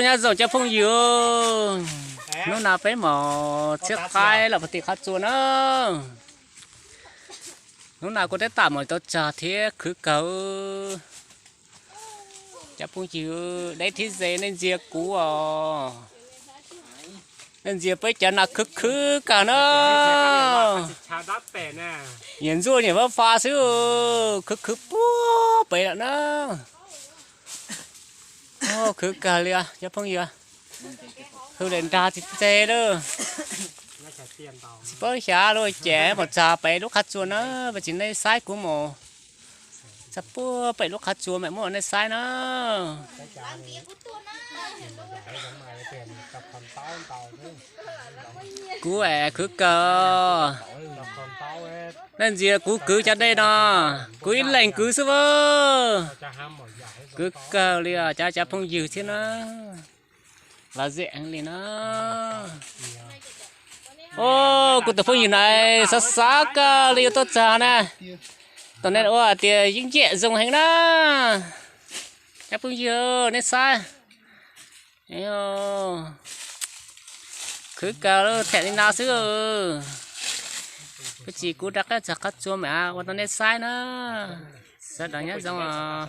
Nyob zoo cov phooj ywg, hnub no peb mus txhiab qaib los puag tim qhov tsua na. Hnub no kuv tab tom mus tau tsag thiab khwv kawg. Cov phooj ywg, deb thiab ze nej ntsia kuv os. Nej ntsia peb cov no khwv khwv kawg na. Nyias ntsuj nyias fab fa xwb, khwv khwv puag pem lawm na. Khwv kawg li os cov phooj ywg. Hwj daim nrag txi txeg lawm. Tsis paub xyov luag ces mus txog pem lub qhov tsua na, tab sis nej saib kuv mus txog puag pem lub qhov tsua mam muab nej saib na. Kuv es khwv kawg. Nej ntsia kuv kwv cov dej no, kuv ib leeg kwv xwb as. Khwv kawg li os cov, cov phooj ywg thiab na. Lom zem heev li na. Os, kuv tus phooj ywg na, xav xav kawg li yuav tuaj txog na. Tom nej ua tias yeej nciam zoo heev na. Cov phooj ywg, nej saib. Khwv kawg, them li no xwb. Tab sis kuv rov qab txog qhov tsua mam ua rau nej saib na. Sawv daws nyob zoo os.